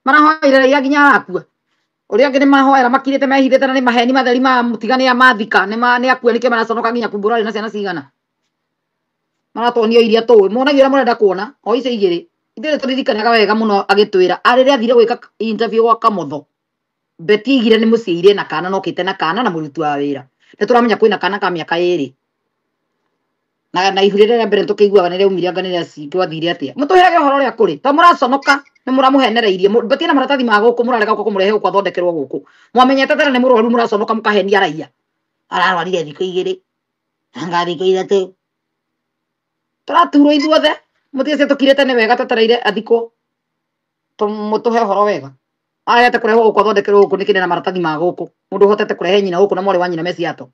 Marahoire Raila nginya arakua. Ũrĩa angĩ nĩ mahoera makirĩte mehithĩte na nĩ maheni matheri ma mũtigane ya mathika nĩ ma nĩ akua nĩkĩo maraconoka nginya kumbũra arĩ na ciana cigana. Maratuonia iria tũĩ muonagia ũrĩa mũrenda kuona o icio igĩrĩ. Ithuĩ nĩ tũririkanaga wega mũno agĩtwĩra arĩrĩa athire gwĩka interview gwa Kamotho. Betty aigire nĩ mũciĩ na kana nokĩte na kana na mũruti wa wĩra. Nĩ tũramenya kwĩna kana ka mĩaka ĩrĩ. Na ihu rĩrĩa rĩa mbere tũkĩiguaga nĩ rĩaumire anga nĩ rĩa gwathire atĩa. Mũtũheage ũhoro ũrĩa kũrĩ. To mũraconoka nĩ mũramũhenereirie. Betty na maratathi ma gũkũ mũrarega gũka kũmũrehe gũkũ athondekerwo gũkũ. Mwamenyete tene nĩ mũrwaru mũraconoka mũkahenia raia. Ararwarire thikũ igĩrĩ. Anga thikũ ithatũ. Tũraturwo ithuothe. Mũtige tũkirĩte nĩ wega twetereire athikwo. Mũtũhe ũhoro wega. Arete kũrehwo gũkũ athondekerwo gũkũ nĩkĩ na maratathi ma gũkũ. Mũndũ ũhotete kũrehe nyina gũkũ na mwarĩ wa nyina me Seattle.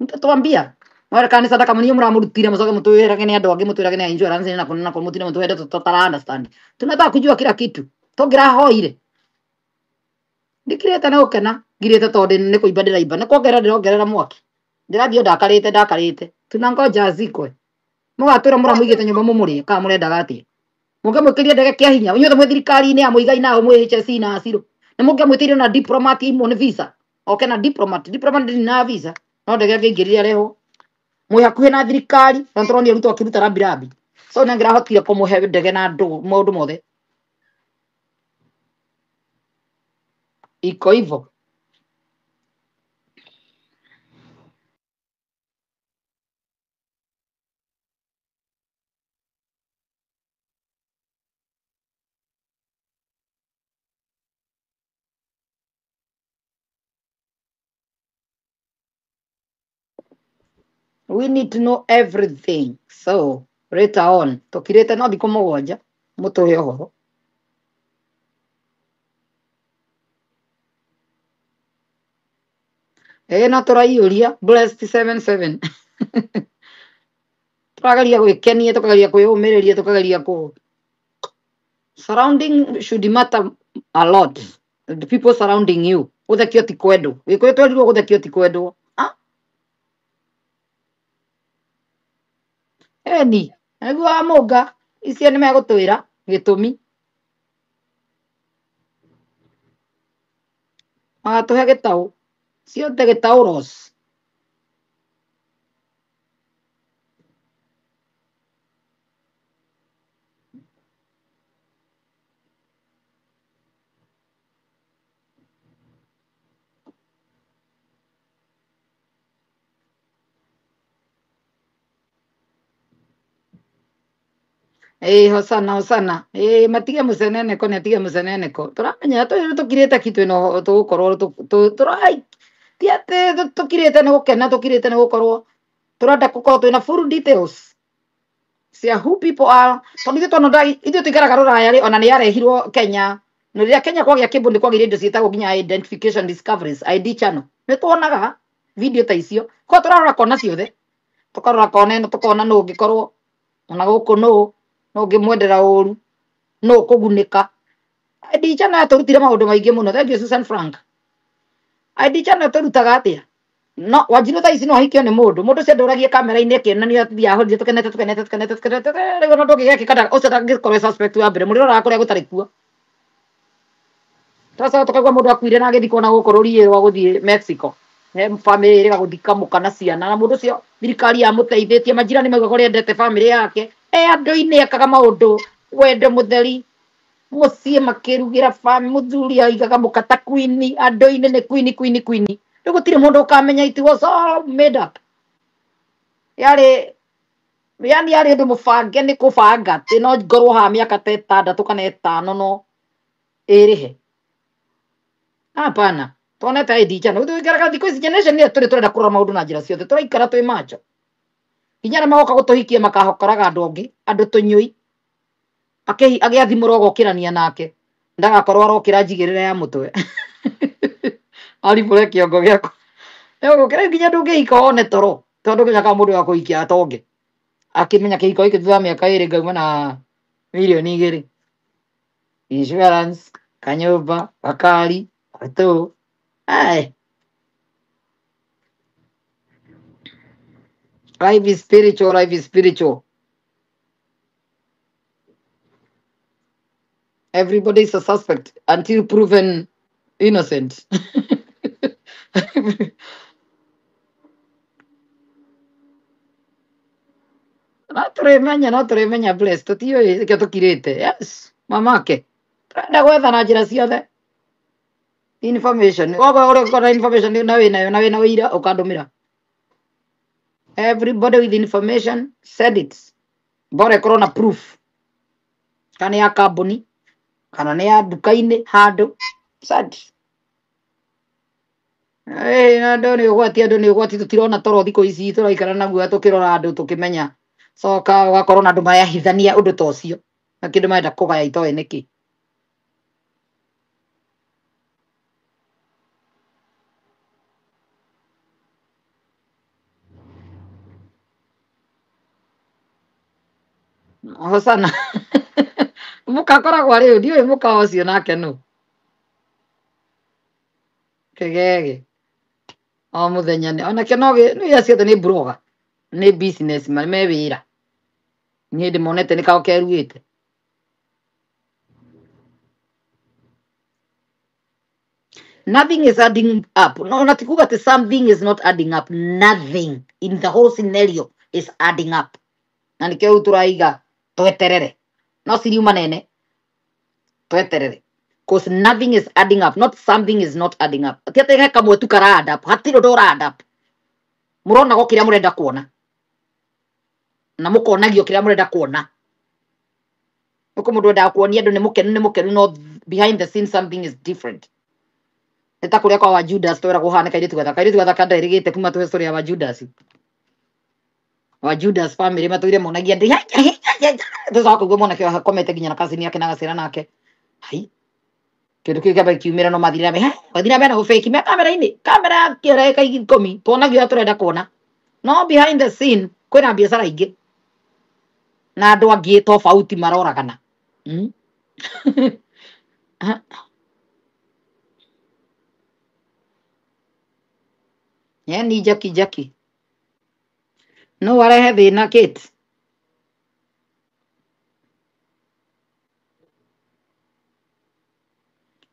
Mtatuambia. Mwere kana sadaka mwenyewe mũramũrutire mũcoke mũtwĩrage nĩ andũ angĩ mũtwĩrage nĩ insurance na kũna na kũna mũtine mũtũhe ndeto tũtara understand. Tunataka kujua kila kitu. Tũngĩrahoire. Ndikirĩte nĩ gũkena ngirĩte tondũ nĩ kũimba ndĩraimba nĩ kuongerera ndĩrongerera mwaki. Ndĩrathiĩ o ndakarĩte ndakarĩte. Tunangoja azikwe. Mũgatwĩra mũramũigĩte nyũmba mũmũrĩe kana mũrendaga atĩa. Mũngĩamwĩkĩria ndege kĩa hinya inyuothe mwĩ thirikari-inĩ ya Muigai nao mwĩ HSC na Acirũ. Nĩ mũngĩamwĩtĩire na diplomat imwe nĩ visa. Oke na diplomat. Diplomat ndĩrĩ na visa. No ndege angĩingĩrire arehwo. Mwĩ hakuhĩ na thirikari na tũronire Ruto akĩruta rambirambi. So nĩ angĩrahotire kũmũhe ndege na andũ maũndũ mothe. Iko hivyo. We need to know everything. So later on, tũkirĩte no thikũ mũgwanja mũtũhe ũhoro. Ĩĩ no tũraiyũria blessed 77. Tũrageria gwĩkenia, tũkageria kwĩyũmĩrĩria, tũkageria kũ surrounding should matter a lot. The people surrounding you. Gũthekio ti kwendwo. Gĩkũyũ twerirwo gũthekio ti kwendwo. Ah, eni, nĩguo wa mũnga icio nĩ megũtwĩra gĩtũmi. Magatũhe gĩtaũ. Ciothe gĩtaũ Ross. Ĩĩ hosana hosana. Ĩĩ matige mũceneneko nĩ atige mũceneneko. Tũramenya tũkirĩte ki twĩna tũgũkorwo tũrai ti atĩ tũkirĩte nĩ gũkena tũkirĩte nĩ gũkorwo tũrenda gũkorwo twĩna full details cia who people are tondũ ithuĩ tuona ithuĩ tũikaraga rũraya rĩ ona nĩ yarehirwo Kenya na rĩrĩa Kenya kwagĩa kĩmbu nĩ kwagĩire indo ciĩtagwo nginya identification discoveries ID channel nĩ tuonaga video ta icio kwa tũrarora kona ciothe tũkarora kona ĩno tũkona nũ ũngĩkorwo ona gũkũ nũ nũ ũngĩmwendera ũru nũ ũkũgunĩka. ID channel yatũrutire maũndũ maingĩ mũno. Thank you Susan Frank. ID channel tũrutaga atĩa? No Wanjiru thaa ici no ahikio nĩ mũndũ mũndũ ũcio ndũragie kamera-inĩ akĩonania athiaga ahorire tũkenete tũkenete tũkenete tũkenete rĩu ona ndũngĩgekĩka ũcio ndangĩkorwo e suspect wa mbere mũrĩroraga kũrĩa gũtarĩ kuo. Tũracoka tũkaigua mũndũ akuire na agĩthikwo na gũkũ rũriĩ rwa gũthiĩ Mexico. He bamĩrĩ ĩrĩga gũthika mũka na ciana na mũndũ ũcio thirikari yamũteithĩtie majirani maugaga ũrĩa endete bamĩrĩ yake e andũ-inĩ ekaga maũndũ wendo mũtheri mũciĩ makĩrugĩra bamĩrĩ mũthuri aigaga mũka ta queen andũ-inĩ nĩ queen queen queen. Rĩu gũtirĩ mũndũ ũkamenya it was all made up. Yarĩ yani yarĩ ũndũ mũbange nĩ kũbanga atĩ no ngorwo haha mĩaka ta ĩtandatũ kana ĩtano no ĩrĩhe. Hapana. Tuonete ID channel. Tũikaraga thikũ ici generation ĩyo tũrĩ tũrenda kũrora maũndũ na njĩra ciothe. Tũraikara twĩ macho. Nginya arĩa magoka gũtũhikia makahokoraga andũ angĩ, andũ tũnyui. Agĩathimũra ũgokĩrania nake. Ndagakorwo arokĩra njigĩrĩra ya mũtwe. Aribũre kĩongo gĩakwa. Nĩgũkĩra nginya ndũngĩhika wone toro. Tondũ ndũngĩmenya kana mũndũ wa kũhikia atonge. Akĩmenya kĩhiko gĩkĩ thutha wa mĩaka ĩrĩ ngauma na mirioni igĩrĩ. Insurance, kanyũmba, gakari, gatũ. Ai. Life is spiritual, life is spiritual. Everybody is a suspect until proven innocent. No tũrĩmenya, no tũrĩmenya bless, tũtiũĩ nĩkĩo tũkirĩte. Yes, mamake tũrenda gwetha na njĩra ciothe information. Wogo ũrĩa ũkorwo na information na wĩnayo na wĩna ũira ũkandũmĩra. Everybody with information, send it. Bora ĩkorwo na proof, kana nĩ ya kambuni kana nĩ ya nduka-inĩ handũ, send. Na andũ nĩ ũgwati, andũ nĩ ũgwati, tũtirona toro thikũ ici, tũraikara naguo tũkĩrora andũ tũkĩmenya. Coka ũgakorwo na andũ marahithania ũndũ ta ũcio na kĩndũ marenda kũgaya itoĩ nĩkĩ. Hosana mũkakoragwo arĩ ũ, ndiũĩ mũka ũcio nake nũ kĩgege o mũthenya nĩ onake no nĩ acio othe nĩ blogger, nĩ business me wĩra. Niĩ ndĩmonete nĩ kao keruĩte. Nothing is adding up. No, na ti kuga atĩ something is not adding up. Nothing in the whole scenario is adding up. Na nĩkĩo rĩu tũraiga tweterere, no ciriuma nene, tweterere, cause nothing is adding up, not something is not adding up. Ti atĩ he kamwe tu kara add up, hatirĩ ũndũ ũra add up. Mũronagwo kĩrĩa mũrenda kuona na mũkonagio kĩrĩa mũrenda kuona. Nĩkũ mũndũ endaga kuonia andũ nĩ mũkenu, nĩ mũkenu, no behind the scene something is different. Nĩ ta kũrĩa kwa wa Judas tweragwo hana kairĩtu gathaka, kairĩtu gathaka nderĩgĩte kuma tũhe story ya wa Judas. Wa Judas family matũire monagia ndĩ tũcoka kũigua mwanake akomete nginya na cousin yake na gacĩra nake. Hai, kĩndũ kĩu kĩamba gĩkiumĩra no mathire na mbere, mathire na mbere na gũbĩki me kamera-inĩ, kamera ya ndagĩka ikũmi tuonagio ũrĩa tũrenda kuona, no behind the scene kwĩna biacara ingĩ na andũ angĩ tofauti maroragana. Yani Jackie Jackie no arehe thĩna Kate.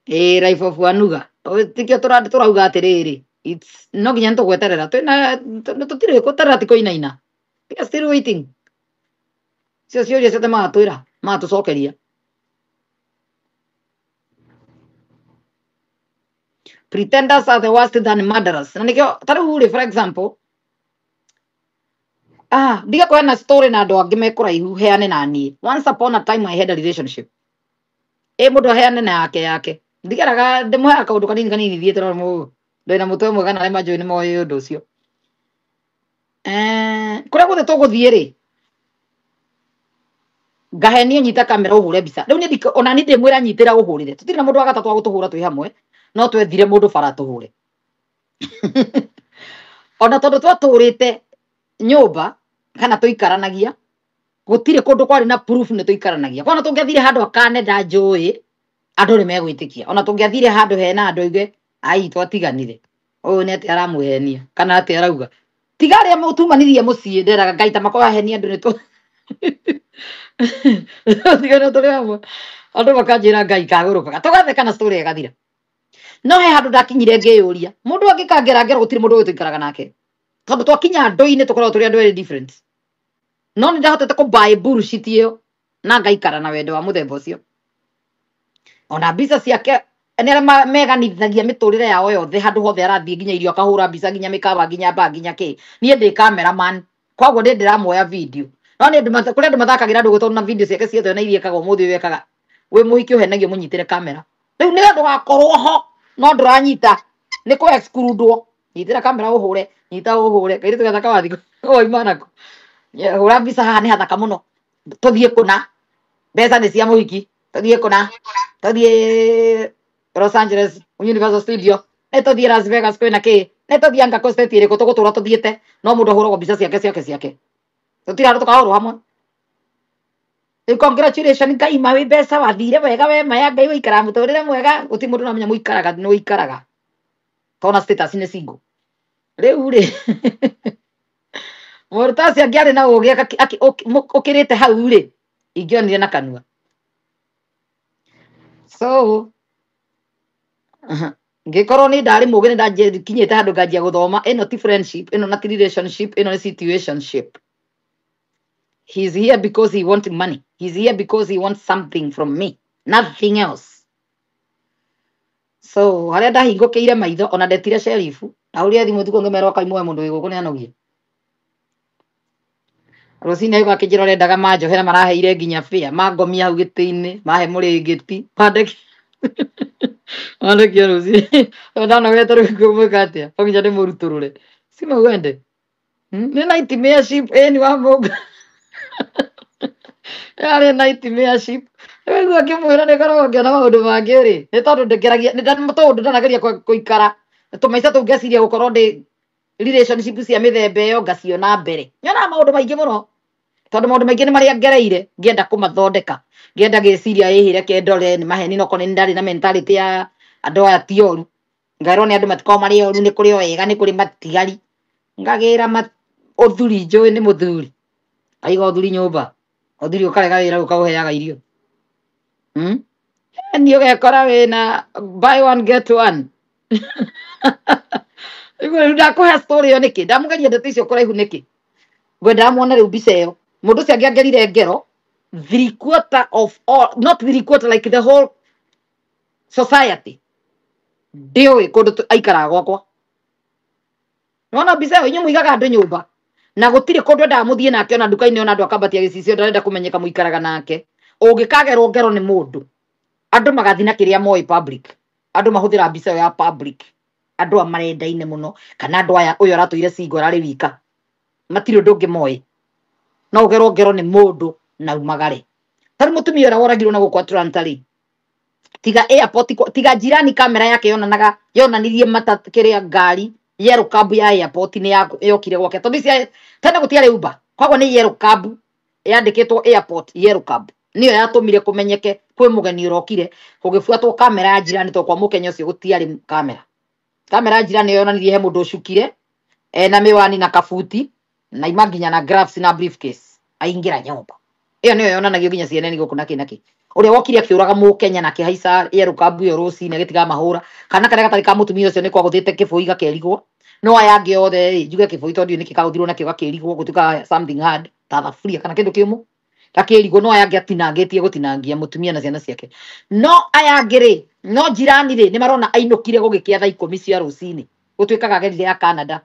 Ĩĩ Life of Wanuga tikio tũrauga atĩrĩrĩ, it's no nginya nĩtũgweterera, twĩna tũtirĩ gweterera ti kũinaina, we are still waiting. Cio ciũria ciothe magatwĩra magatũcokeria. Pretenders are the worst than murderers. Na nĩkĩo ta rĩu rĩ, for example, ndiga kũheana story na andũ angĩ me kũraihu, heane na niĩ. Once upon a time I had a relationship. Ĩ mũndũ aheane na yake yake, ndigeraga ndĩmũheaga kaũndũ kanini kanini thiĩte no mũ ndĩ na mũtwe mwega na arĩa manjũĩ nĩ moĩ ũndũ ũcio. Kũrĩa guothe tũgũthiĩ rĩ, ngahenia nyita kamera ũhũre mbica. Rĩu niĩ ona niĩ ndĩmwĩra nyitĩra ũhũrĩre, tũtirĩ na mũndũ wa gatatũ wa gũtũhũra twĩ hamwe, no twethire mũndũ bara tũhũre. Ona tondũ twatũrĩte nyũmba kana tũikaranagia, gũtirĩ kũndũ kwarĩ na proof nĩ tũikaranagia. Kwana tũngĩathire handũ akane ndanjũĩ, andũ nĩ megwĩtĩkia. Ona tũngĩathire handũ hena andũ oige ai twatiganire, ũyũ nĩ atĩ aramũhenia kana atĩ arauga. Tiga arĩa mũtumanirie mũciĩ, nderaga Ngai ta makorwo ahenia andũ nĩ tũ tiga nĩ tũrĩ hamwe, andũ makanjĩra Ngai kagũrũkaga, tũgatheka na story ĩgathira. No he handũ ndakinyire ngĩyũria, mũndũ angĩkangera ngero gũtirĩ mũndũ ũyũ tũikaraga nake, tondũ twakinya andũ-inĩ tũkoragwo tũrĩ andũ erĩ different. No nĩ ndahotete kũ buy bullshit ĩyo na ngaikara na wendo wa mũthemba ũcio. Ona mbica ciake nĩ arĩa meganithagia mĩtũrĩre yao yothe, handũ hothe arathiĩ nginya irio akahũra mbica, nginya mĩkawa, nginya bar, nginya kĩ. Niĩ ndĩ cameraman, koguo ndĩ ndĩramuoya video. No nĩ andũ kũrĩ andũ mathakagĩra andũ tondũ na video ciake ciothe na iria ekaga ũmũthĩ ũyũ ekaga wĩ mũhiki ũhenagio mũnyitĩre kamera. Rĩu nĩ ndũgakorwo ho no ndũranyita, nĩ kũ exclude-wo. Nyitĩra kamera ũhũre, nyita ũhũre, kairĩtu gathaka wathiĩ wauma nako. Hũra mbica haha nĩ hathaka mũno, tũthiĩ kũna, mbeca nĩ cia mũhiki, tũthiĩ kũna, tũthiĩ Los Angeles Universal Studio, nĩ tũthiĩ Las Vegas kwĩna kĩ, nĩ tũthiĩ anga kũ state ĩrĩkũ tũgũtũra tũthiĩte, no mũndũ ahũragwo mbica ciake ciake ciake, tũtirĩ handũ tũkahũrwo hamwe. Rĩu congratulations Ngai ma wĩ mbeca wathire wega we maya Ngai waikaraga mũtũrĩre mwega, gũtirĩ mũndũ ũramenya mũikaraga nĩ ũikaraga, tondũ status nĩ single. Rĩu rĩ mũndũ ta ũcio angĩarĩ na ũgĩ ũkĩrĩte hau rĩ, ingĩonire na kanua. So ngĩkorwo nĩ ndarĩ mũgĩ nĩ ndakinyĩte handũ nganjia gũthoma, ĩno ti friendship, ĩno na ti relationship, ĩno nĩ situationship. He's here because he wants money. He's here because he wants something from me, nothing else. So harĩa ndahingũkĩire maitho, ona ndetire sheriff, ndahũrire thimũ ũtukũ ngĩmera ũkaimwe mũndũ wĩ gũkũ nĩ anogie. Rũcinĩ agĩũka akĩnjĩra ũrendaga manjohera, maraheire nginya fare, mangomia hau gĩtĩ-inĩ, mahe mũrĩngĩti, mandekia mandekia rũcinĩ. Ndanogete rĩu ngũmwĩka atĩa? No nginya ndĩmũrutũrũre. Si mauende. Nĩ nightmare-ship ĩni wa Mũnga. Yarĩ nightmare-ship. Rĩu ngĩmwĩra nĩ ngoragwo ngĩona maũndũ mangĩ rĩ, nĩ tondũ ndĩngeragia, nĩ tondũ ndanageria gũikara tũmaica tũu ngeciria gũkorwo ndĩ relationship cia mĩthemba ĩyo ngaciona mbere. Nyonaga maũndũ maingĩ mũno, tondũ maũndũ maingĩ nĩ marĩa ngereire ngĩenda kũmathondeka, ngĩenda gĩciria ĩhĩ reke ndore nĩ maheni, no korwo nĩ ndarĩ na mentality ya andũ aya ti oru, ngerwo nĩ andũ matikoragwo marĩ oru, nĩ kũrĩ o ega, nĩ kũrĩ matigari. Ngagĩra ũthuri njũĩ nĩ mũthuri, aiga ũthuri nyũmba, ũthuri ũkarega wĩra ũkaũheaga irio. Ni ũgekora wĩna buy one get one. Rĩu ndakũhe story ĩyo nĩkĩ? Ndamũgeria ndeto icio kũraihu nĩkĩ? Ngwendaga muone rĩu mbica ĩyo. Mũndũ ũcio angĩangerire ngero, three quarter of all, not three quarter, like the whole society, ndiũĩ kũndũ aikaraga gwakwa. Nĩwona mbica ĩyo, inyuĩ mũigaga andũ nyũmba na gũtirĩ kũndũ endaga mũthiĩ nake, ona nduka-inĩ, ona andũ akambatia gĩcicio, ndarenda kũmenyeka mũikaraga nake. Ũngĩkagerwo ngero nĩ mũndũ, andũ magathiĩ na kĩrĩa moĩ public. Andũ mahũthĩra mbica ĩyo ya public, andũ aya marendaine mũno, kana andũ aya ũyũ aratũire single ararĩ wika, matirĩ ũndũ ũngĩ moĩ. No ũgerwo ngero nĩ mũndũ na umagare. Ta rĩu mũtumia ũrĩa woragirwo na gũkũ Atlanta rĩ, tiga airport, tiga jirani kamera yake yonanaga, yonanirie mata kĩrĩa ngari yellow cab ya airport nĩ yokire gwake, tondũ ici tene gũtiarĩ Uber, koguo nĩ yellow cab yandĩkĩtwo airport yellow cab, nĩyo yatũmire kũmenyeke kwĩ mũgeni ũrokire, gũgĩbuatwo kamera ya jirani, tondũ kwa mũkenya ũcio gũtiarĩ kamera. Kamera ya jirani yonanirie he mũndũ ũcukire ena miwani na kabuti na ima nginya na gloves na briefcase aingĩra nyũmba. Ĩyo nĩyo yonanagio nginya CNN gũkũ na kĩ na kĩ. Ũrĩa wokire akĩũraga mũkenya na akĩhaica yellow cab ĩyo rũcinĩ agĩtiga mahũra, kana karĩa gatarĩ ka mũtumia ũcio nĩ kwagũthĩte kĩbũi gakerigwo. No aya angĩ othe rĩ, njuge kĩbũi tondũ ndiũĩ nĩkĩ kagũthirwo nakĩo gakĩrigwo, gũtuĩka something hard ta thaburia kana kĩndũ kĩũmũ gakĩrigwo, no aya angĩ atinangĩtie gũtinangia mũtumia na ciana ciake. No aya angĩ rĩ, no jirani rĩ, nĩ marona ainũkire gũgĩkĩa thaa 10 cia rũcinĩ, gũtuĩkaga agerire ya Canada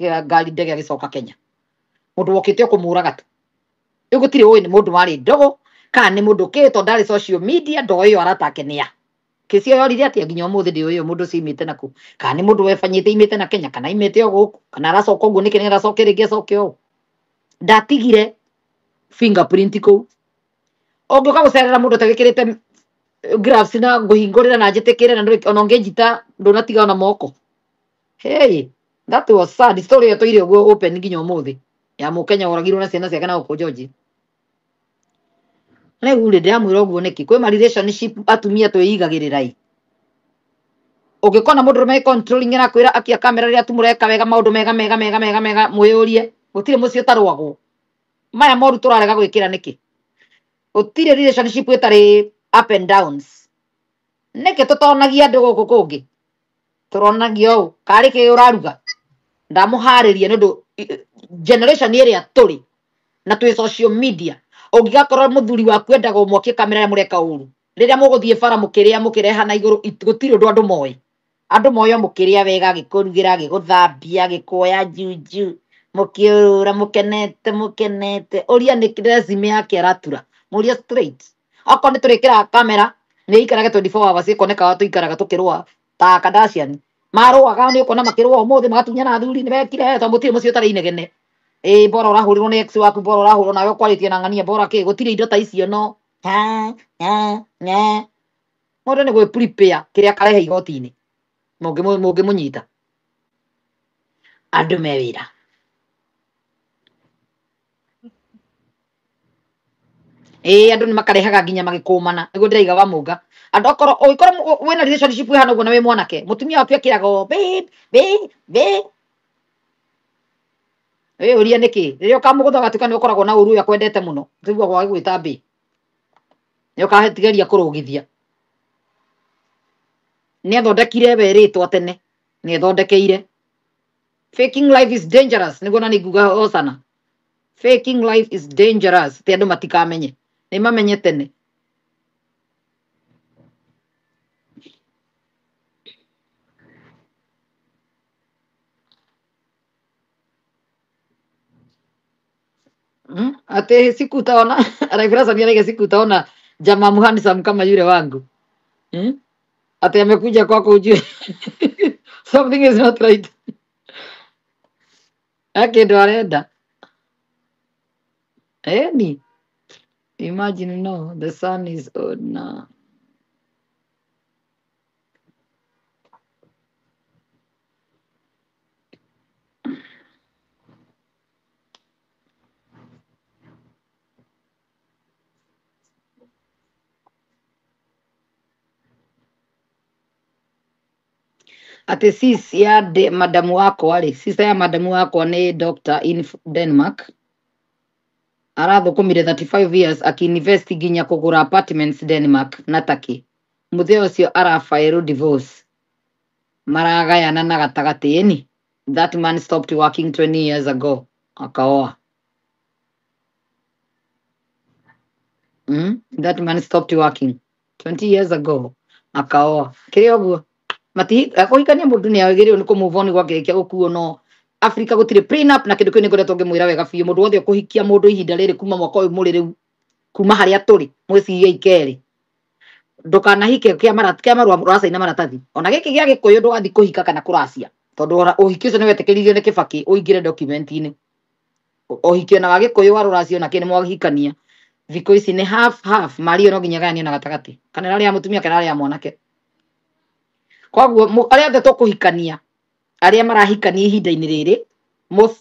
ngari ndege agĩcoka Kenya. Mũndũ wokĩte o kũmũraga tu. Rĩu gũtirĩ ũĩ nĩ mũndũ warĩ ndogo kana nĩ mũndũ kĩ, tondũ ndarĩ social media, ndoĩ ĩyo arata ake nĩ a. Kĩci ĩyo yorire atĩa nginya ũmũthĩ ndĩũĩ ũyũ mũndũ ũcio aimĩte nakũ, kana nĩ mũndũ webanyĩte aimĩte na Kenya, kana aimĩte o gũkũ, kana aracoka ũguo nĩkĩ nĩgetha acoke rĩngĩ acoke ũũ. Ndatigire fingerprint kũu. Ũngĩũka gũcerera mũndũ ũtagĩkĩrĩte gloves na ngũhingũrĩra na njĩtĩkĩre na ndũrĩ ona ũngĩnjita ndũnatiga ona moko. Hey, that was sad. Story ĩyo tũire ũguo open nginya ũmũthĩ, ya mũkenya woragirwo na ciana ciake na gũkũ Georgia. Rĩu rĩ, ndĩramwĩra ũguo nĩkĩ? Kwĩ ma relationship atumia twĩigagĩrĩra ĩ. Ũngĩkona mũndũ ũrũme controlling arakwĩra akia kamera rĩrĩa tu mũreka wega maũndũ mega mega mega mega mega, mwĩyũrie gũtirĩ mũciĩ ũtarũagwo. Maya moru tũrarega gwĩkĩra nĩkĩ? Gũtirĩ relationship ĩtarĩ up and downs. Nĩkĩ tũtonagia andũ gũkũ kũngĩ? Tũronagio ũũ, karĩ kĩ ũraruga? Ndamũharĩria nĩ ũndũ generation ĩrĩa tũrĩ na twĩ social media, ũngĩgakorwo mũthuri waku endaga ũmwakie kamera rĩrĩa mũreka ũru, rĩrĩa mũgũthiĩ bara mũkĩrĩa mũkĩreha na igũrũ, gũtirĩ ũndũ andũ moĩ. Andũ moĩ o mũkĩrĩa wega, agĩkũrugĩra, agĩgũthambia, agĩkuoya juju, mũkĩũrũra mũkenete mũkenete. Ũria nĩ resume yake aratura, mũrie straight. Okorwo nĩ tũrĩkĩraga kamera nĩ ikarage 24 hours ĩkoneka tũikaraga tũkĩrũa ta Kardashian. Marũaga nĩ ũkuona makĩrũa ũmũthĩ magatunyana athuri nĩ mekire, tondũ gũtirĩ mũciĩ ũtarĩ inegene. Ĩ bora ũrahũrirwo nĩ ex waku, bora ũrahũrwo nawe ũkwarĩtie na ng'ania, bora kĩ, gũtirĩ indo ta icio no ha ha ha. Mũndũ nĩ gwĩ prepare kĩrĩa akarehe igoti-inĩ mũngĩmũnyita. Andũ me wĩra. Ĩĩ andũ nĩ makarehaga nginya magĩkũmana, nĩguo ndĩraiga wa mũnga. Andũ okorwo ũngĩkorwo wĩna relationship ĩhana ũguo na wĩ mwanake, mũtumia waku ekĩraga o babe babe babe. Wĩyũrie nĩkĩ? Rĩrĩa ũkamũgũtha ũgatuĩka nĩ ũkoragwo na ũru ũyũ akwendete mũno, tiguo gwagĩgwĩta babe. Nĩ ũkatigeria kũrũgithia. Nĩ athondekire we rĩtwa tene, nĩ ethondekeire. Faking life is dangerous, nĩguo nani nguga hocana. Faking life is dangerous, ti andũ matikamenye, nĩ mamenye tene. Ati siku utaona Raifrasa ni araiga siku utaona jamaa muhandsome kama yule wangu. Ati amekuja kwako ujue something is not right. Ake ndo arenda. Eni imagine no the sun is on now. Ati sis ya de, madamu wakwa rĩ, sister ya madamu wakwa nĩ doctor in Denmark, arathũkũmire 35 years akiinvest nginya kũgũra apartments Denmark na Turkey. Mũthee ũcio arabaĩrwo divorce, maragayana na gatagatĩ ĩni. That man stopped working 20 years ago, akaoa. That man stopped working 20 years ago, akaoa. Kĩrĩ ũguo kũhikania mũndũ nĩ agĩrĩirwo nĩ kũ-move on gwakĩrĩkia gũkuo, no Afrika gũtirĩ prenup na kĩndũ kĩu nĩ ngoretwo ngĩmwĩra wega biũ. Mũndũ wothe ũkũhikia mũndũ ihinda rĩrĩ kuma mwaka ũyũ mũrĩ rĩu, kuma harĩa tũrĩ mwĩcirie ikerĩ, ndũkanahike kĩa marũa ũracaina maratathi. Ona gĩkĩ gĩa gĩkũyũ ndũgathiĩ kũhika kana kũracia, tondũ ona ũhiki ũcio nĩ wetĩkĩririo nĩ Kĩbakĩ ũingĩre document-inĩ. Ũhiki ona wa gĩkũyũ wa rũracio nake nĩ mwahikania, thikũ ici nĩ half half, mari ĩyo no nginya ĩgayanio na gatagatĩ, kana ĩrarĩ ya mũtumia kana ĩrarĩ ya mwanake. Koguo arĩa othe tũkũhikania, arĩa marahikania ihinda-inĩ rĩrĩ,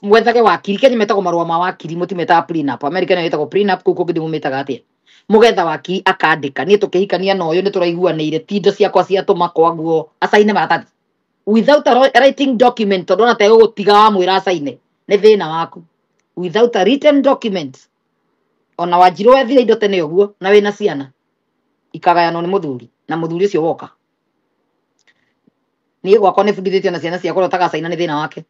mwethage wakiri. Kenya metagwo marũa ma wakiri, mũtimetaga prenup. America nayo ĩtagwo prenup, kũu kũngĩ ndĩmũmĩtaga atĩa. Mũgetha wakiri akandĩka, niĩ tũkĩhikania na ũyũ nĩ tũraiguanĩire, ti indo ciakwa ciatũma kwaguo acaine maratathi without a writing document, tondũ ona tegũgũtiga wamwĩra acaine nĩ thĩna waku. Without a written document, ona Wanjirũ wethire indo tene ũguo na wĩna ciana, ikagayanwo nĩ mũthuri na mũthuri ũcio woka. Niĩ gwakwa nĩ bundithĩtio na ciana ciakwa ũrĩa ũtagacaina nĩ thĩna wake.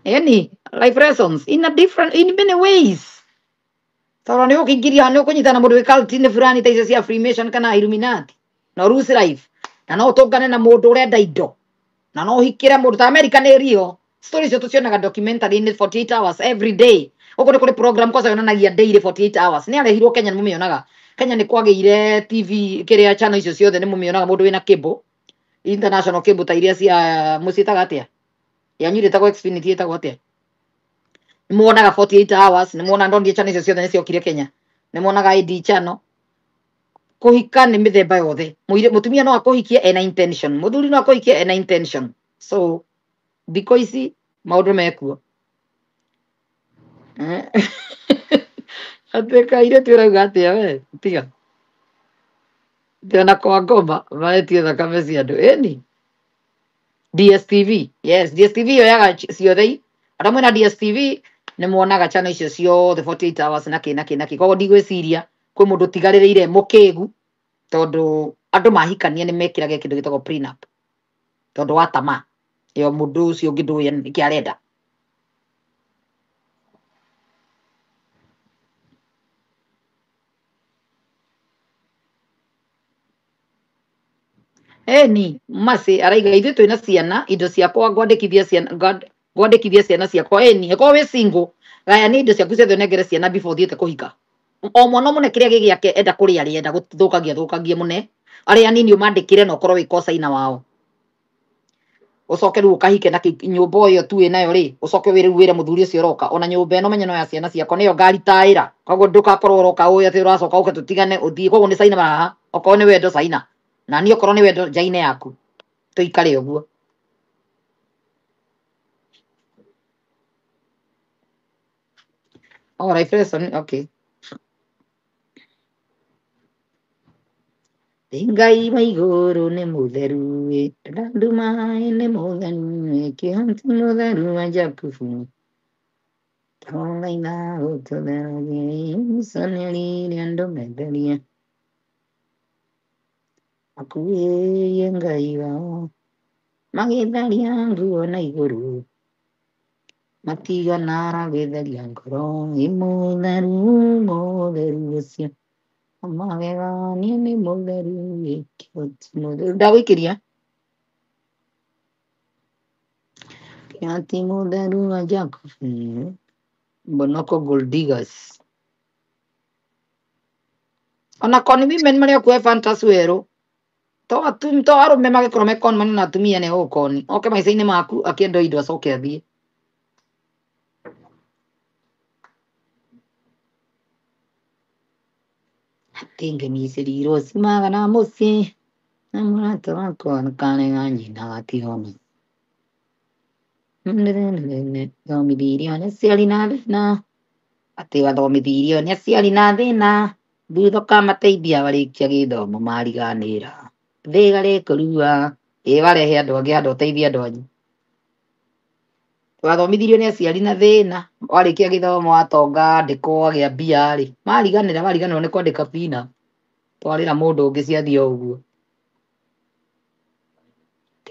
Eni life lessons in a different, in many ways. Tondũ nĩ ũkĩingĩria nĩ ũkũnyitana na mũndũ wĩ cult-inĩ fulani ta icio cia Freemason kana Illuminati, na ũruse life, na no ũtũngane na mũndũ ũrenda indo, na no ũhikĩre mũndũ ta America nĩ rio. Story icio tũcionaga documentary-inĩ 48 hours every day. Gũkũ nĩ kũrĩ program kwanza yonanagia daily 48 hours. Nĩ arehirwo Kenya, nĩ mũmĩonaga. Kenya nĩ kwagĩire TV kĩrĩa channel icio ciothe nĩ mũmĩonaga, mũndũ wĩna cable, international cable ta iria cia mũciĩtaga atĩa? Yanyu ĩtagwo Xfinity, ĩtagwo atĩa? Nĩ muonaga 48 hours, nĩ muonaga ndonire channel icio ciothe nĩ ciokire Kenya. Nĩ muonaga ID channel. Kũhika nĩ mĩthemba yothe. Mũtumia no akũhikie ena intention, mũthuri no akũhikie ena intention. So thikũ ici maũndũ mekuo. Atĩ kairĩtu ũrauga atĩa we? Tiga. Tiga kwa ngoma maretie thakame cia andũ. Ĩni. DSTV. Yes, DSTV yoyaga ciothe. Arĩa mwĩna DSTV nĩ muonaga channel icio ciothe 48 hours na kĩ na kĩ na kĩ. Koguo ndigwĩciria kwĩ mũndũ ũtigarĩrĩire mũkĩgu, tondũ andũ mahikania nĩ mekĩraga kĩndũ gĩtagwo prenup, tondũ wa tamaa ĩyo mũndũ ũcio ũngĩ ndũĩ nĩkĩ arenda. Eni Masi araiga ithuĩ twĩna ciana, indo ciakwa ngwandĩkithia ciana, ngwandĩkithia ciana ciakwa. Eni ĩkorwo wĩ single, gayania indo ciaku ciothe ũnengere ciana before ũthiĩte kũhika. O mwana mũne kĩrĩa gĩ gĩake enda kũrĩa arĩe, enda gũthũkangia thũkangie mũne. Arĩa anini ũmandĩkĩre na ũkorwo wĩ kocaina wao. Ũcoke rĩu ũkahike na nyũmba ĩyo tu wĩnayo rĩ, ũcoke wĩre rĩu wĩre mũthuri ũcio ũroka, ona nyũmba ĩno menye no ya ciana ciakwa, nĩyo ngaritaĩra. Koguo ndũgakorwo ũroka ũĩ atĩ ũracoka ũke tũtigane ũthiĩ. Koguo nĩ caina haha, okorwo nĩ wendo caina, na niĩ okorwo nĩ wendo njaine yaku, tũikare ũguo. Oh, life lesson, okay. Ngai wa igũrũ nĩ mũtheru ĩ, ndanduma nĩ mũtheru ĩ, kĩhoti mũtheru wa Jakubu. Tũthaitha ũtũtheragie icanĩrĩire andũ metherie akuĩrie Ngai wao magĩtharia nguo na igũrũ matigana gwĩtheria ngoro ĩ mũtheru mũtheru ũcio magegania nĩ mũtheru gĩkĩo ti mũtheru ndagũikĩria kĩo ti mũtheru wa Jacob Bonoko Gold Diggers ona con women marĩa kuoe fantas werũ to atum to arũme magĩkorwo me con man na atumia nĩ ũkoni oke maica-inĩ maku akĩenda indo acoke athiĩ atĩ ngemicĩrirwo cimaga na mũciĩ na mũrata wakwa karega nyina gatihona thomithirio nĩ aciari na thĩna atĩ wathomithirio nĩ aciari na thĩna thutha ũkamateithia warĩkia gĩthomo mariganĩra thĩga rĩkũrua ĩ warehe andũ angĩ handũ ũteithie andũ anyu wathomithirio nĩ aciari na thĩna warĩkia gĩthomo watonga andĩkwo wagĩa mbia rĩ mariganĩra mariganĩrwo nĩ kwandĩka bina twarĩra mũndũ ũngĩ ciathiĩ o ũguo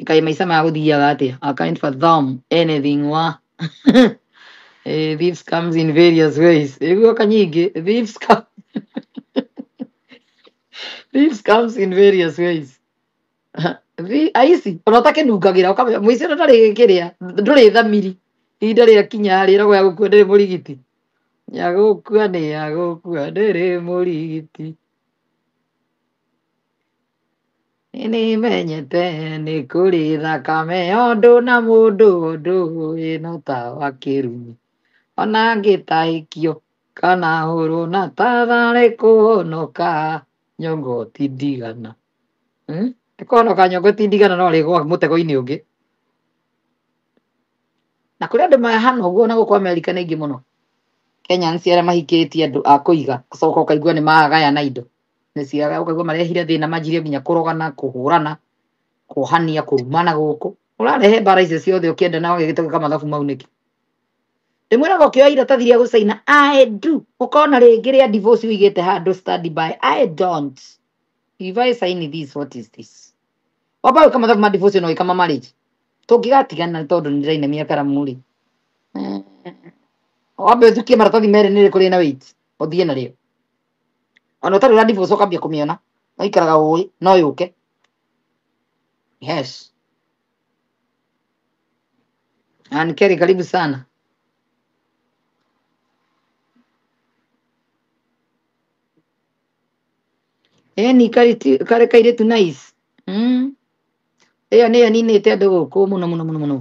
kaĩ maica maya gũthiaga atĩa I can't fathom anything wa thieves comes in various ways ĩguo kanyingĩ thieves come thieves comes in various ways aici ona ũtakĩnungagĩra ũkamenya mũici ũrĩa ndarĩ kĩrĩa ndũrĩ thamiri ihinda rĩakinya rĩ ĩragwo ya gũkua ndĩrĩ mũrigiti ya gũkua nĩ ya gũkua ndĩrĩ mũrigiti nĩmenyete nĩ kũrĩ thakame ũndũ na mũndũ ũndũ ĩno ta wa kĩrumi ona ngĩtahĩkio kana hũrwo na tatharĩ kũhonoka nyongo ti ndigana. Nĩ kũhonoka nyongo ti ndigana no rĩgwa mũtego-inĩ ũngĩ na kũrĩ andũ mahana ũguo na gũkũ Amerika nĩ aingĩ mũno Kenyans arĩa mahikĩtie andũ a kũiga ũcoka ũkaigua nĩ magayana indo nĩ ciaga ũkaigua marehire thĩna manjirie nginya kũrogana kũhũrana kuohania kũrumana gũkũ ũrarehe mbara icio ciothe ũkĩenda na wagĩgĩtũka mathabu mau nĩkĩ ndĩmwĩraga ũkĩoya iratathi rĩa gũcaina I do ũkona rĩngĩ rĩa divorce ũigĩte handũ study by I don't if I sign this what is this wamba gwĩka mathabu ma divorce no wĩka ma marriage tũngĩgatigana tondũ nĩ ndĩrainamia karamu rĩ wambe ũthukie maratathi merĩ nĩ rĩkũ rĩna weight ũthiĩ narĩo ona ũtarĩ ũra divorce ũkambia kũmĩona no ikaraga ũĩ no yũke yes Ann Kerry karibu sana ĩni karĩ kairĩtu nice ĩyo nĩyo ninĩte andũ gũkũ mũno mũno mũno mũno